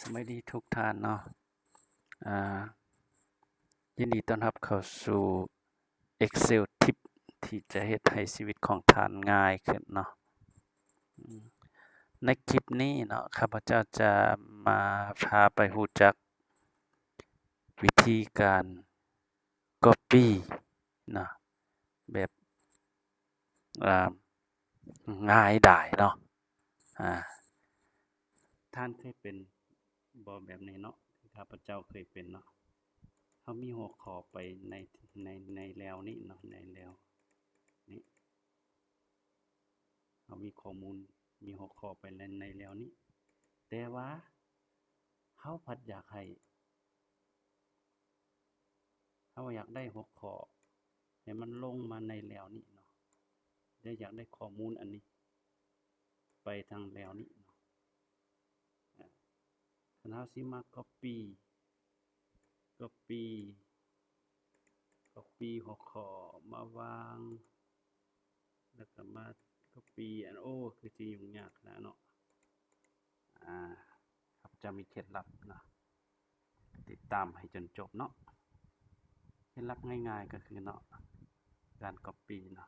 ສະບາຍດີທຸກທ່ານເນາະ ອ່າ ຍິນດີຕ້ອນຮັບເຂົ້າສູ່ Excel Tip ທີ່ຈະເຮັດໃຫ້ຊີວິດຂອງທ່ານງ່າຍຂຶ້ນເນາະ. ໃນຄລິບນີ້ເນາະ ຂ້າພະເຈົ້າຈະມາພາໄປຮູ້ຈັກວິທີການ Copy ເນາະ ແບບ ອ່າ ງ່າຍດາຍເນາະ. ອ່າ ທ່ານເຄີຍເປັນບໍ່ແບບນີ້ເນາະ? ຂ້າພະເຈົ້າເຄີຍເປັນເນາະ. ເຮົາມີຫົວຂໍ້ໄປໃນ ໃນ ໃນແລວນີ້ເນາະ ໃນແລວນີ້ ເຮົາມີຂໍ້ມູນ ມີຫົວຂໍ້ໄປໃນ ໃນແລວນີ້ ແຕ່ວ່າເຮົາພັດຢາກໃຫ້ ເຮົາຢາກໄດ້ຫົວຂໍ້ໃຫ້ມັນລົງມາໃນແລວນີ້ເນາະ ແລະ ຢາກໄດ້ຂໍ້ມູນອັນນີ້ໄປທາງແລວນີ້ເນາະ. ອາ ຄັນເຮົາຊິມາ Copy Copy Copy ຫົວຂໍ້ມາວາງ ແລ້ວກໍມາ Copy ອັນ ໂອ້ ຄືຊິຫຍຸ້ງຍາກຂະໜາດເນາະ. ອາ ຂ້າພະເຈົ້າມີເຄັດລັບເນາະ ຕິດຕາມໃຫ້ຈົນຈົບເນາະ. ເຄັດລັບງ່າຍໆກໍຄືເນາະ ການ Copy ເນາະ.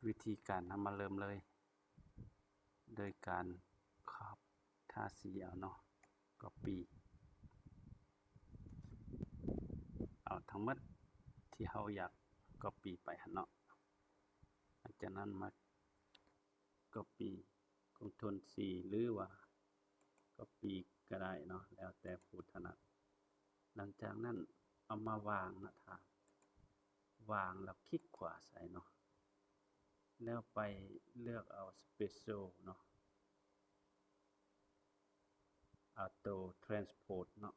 ວິທີການ ເຮົາມາເລີ່ມເລີຍ ໂດຍການຄອບ ທາສີເອົາເນາະ Copy ເອົາທັງໝົດທີ່ເຮົາຢາກ Copy ໄປຫັ້ນເນາະ. ຫຼັງຈາກນັ້ນມາ Copy Ctrl C ຫຼືວ່າ Copy ກໍໄດ້ເນາະ ແລ້ວແຕ່ຜູ້ຖະໜັດ. ຫຼັງຈາກນັ້ນເອົາມາວາງເນາະ ຖ້າວາງແລ້ວຄລິກຂວາໃສ່ເນາະ ແລ້ວໄປເລືອກເອົາ Special ເນາະ Auto Transpose ເນາະ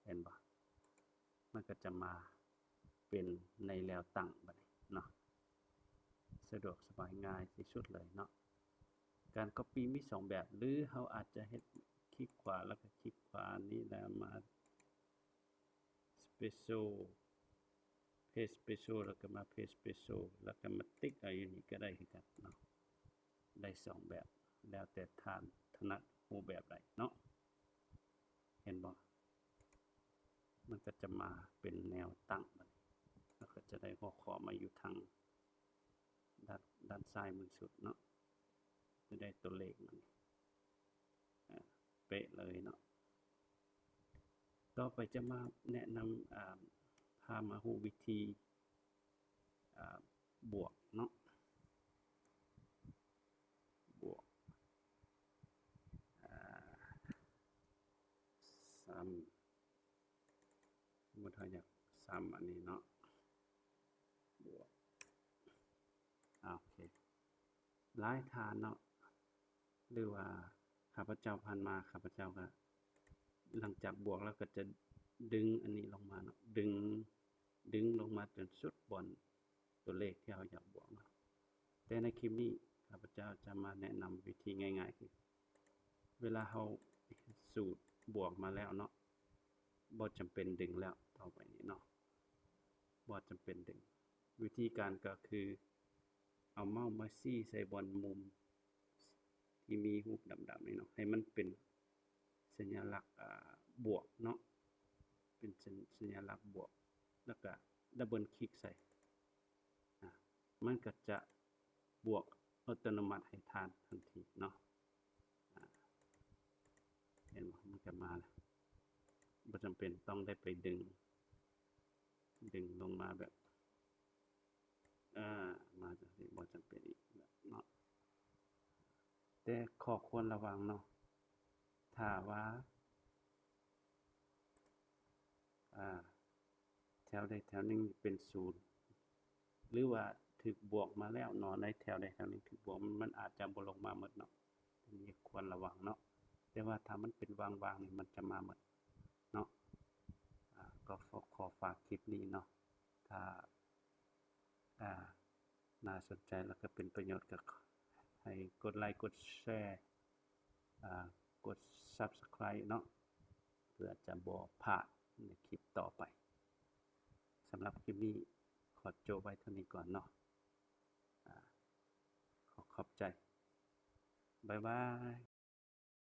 ເຫັນບໍ່? ມັນກໍຈະມາເປັນໃນແລວຕັ້ງບັດນີ້ເນາະ ສະດວກສະບາຍງ່າຍທີ່ສຸດເລີຍເນາະ. ການ Copy ມີສອງແບບ ຫຼືເຮົາອາດຈະເຮັດຄລິກຂວາ ແລ້ວກໍຄລິກຂວານີ້ ແລ້ວມາ Special Paste Special ແລ້ວກໍມາ Paste Special ແລ້ວກໍມາຕິກເອົາຢູ່ນີ້ກໍໄດ້ຄືກັນເນາະ. ໄດ້ສອງແບບ ແລ້ວແຕ່ທ່ານຖະໜັດຮູບແບບໃດເນາະ ເຫັນບໍ່? ມັນກໍຈະມາເປັນແນວຕັ້ງບັດນີ້ ແລ້ວກໍຈະໄດ້ຫົວຂໍ້ມາຢູ່ທາງດ້ານ ດ້ານຊ້າຍມືສຸດເນາະ ຈະໄດ້ຕົວເລກມານີ້ ອາ ເປະເລີຍເນາະ. ຕໍ່ໄປຈະມາແນະນຳ ອາ ພາມາຮູ້ວິທີ ອາ ບວກເນາະ ບວກ ອາ ຊຳ ສົມມຸດເຮົາຢາກຊຳອັນນີ້ເນາະ ບວກ ອາ ໂອເຄ ຫຼາຍທ່ານເນາະ ຫຼືວ່າຂ້າພະເຈົ້າຜ່ານມາ ຂ້າພະເຈົ້າກໍ ຫຼັງຈາກບວກແລ້ວກໍຈະດຶງອັນນີ້ລົງມາເນາະ ດຶງ ດຶງລົງມາຈົນສຸດບ່ອນຕົວເລກທີ່ເຮົາຢາກບວກເນາະ. ແຕ່ໃນຄລິບນີ້ ຂ້າພະເຈົ້າຈະມາແນະນຳວິທີງ່າຍໆ ຄືເວລາເຮົາສູດບວກມາແລ້ວເນາະ ບໍ່ຈຳເປັນດຶງແລ້ວ ຕໍ່ໄປນີ້ເນາະ ບໍ່ຈຳເປັນດຶງ. ວິທີການກໍຄື ເອົາເມົາສ໌ມາຊີ້ໃສ່ບ່ອນມຸມທີ່ມີຮູບດຳໆນີ້ເນາະ ໃຫ້ມັນເປັນສັນຍາລັກ ອາ ບວກເນາະ ເປັນສັນ ສັນຍາລັກບວກ ແລ້ວກະດັບເບິນຄລິກໃສ່ ອາ ມັນກໍຈະບວກອັດຕະໂນມັດໃຫ້ທ່ານທັນທີເນາະ. ອາ ເຫັນບໍ່? ມັນກໍມາແລ້ວ ບໍ່ຈຳເປັນຕ້ອງໄດ້ໄປດຶງ ດຶງລົງມາແບບ ອາ ມາຈັ່ງຊີ້ ບໍ່ຈຳເປັນອີກແລ້ວເນາະ. ແຕ່ຂໍ້ຄວນລະວັງເນາະ ຖ້າວ່າ ອາ ແຖວໃດແຖວໜຶ່ງເປັນສູນ ຫຼືວ່າຖືກບວກມາແລ້ວເນາະ ໃນແຖວໃດແຖວໜຶ່ງຖືກບວກ ມັນອາດຈະບໍ່ລົງມາໝົດເນາະ ອັນນີ້ຄວນລະວັງເນາະ. ແຕ່ວ່າຖ້າມັນເປັນວ່າງໆນີ້ ມັນຈະມາໝົດເນາະ. ອາ ກໍຂໍ ຂໍຝາກຄລິບນີ້ເນາະ ຖ້າ ອາ ໜ້າສົນໃຈ ແລ້ວກໍເປັນປະໂຫຍດ ກໍໃຫ້ກົດໄລ ກົດແຊ ອາ ກົດ Subscribe ເນາະ ເພື່ອຈະບໍ່ພາດໃນຄລິບຕໍ່ໄປ. ສຳລັບຄລິບນີ້ຂໍຈົບໄວ້ເທົ່ານີ້ກ່ອນເນາະ. ອາ ຂໍຂອບໃຈ. ບາຍບາຍ.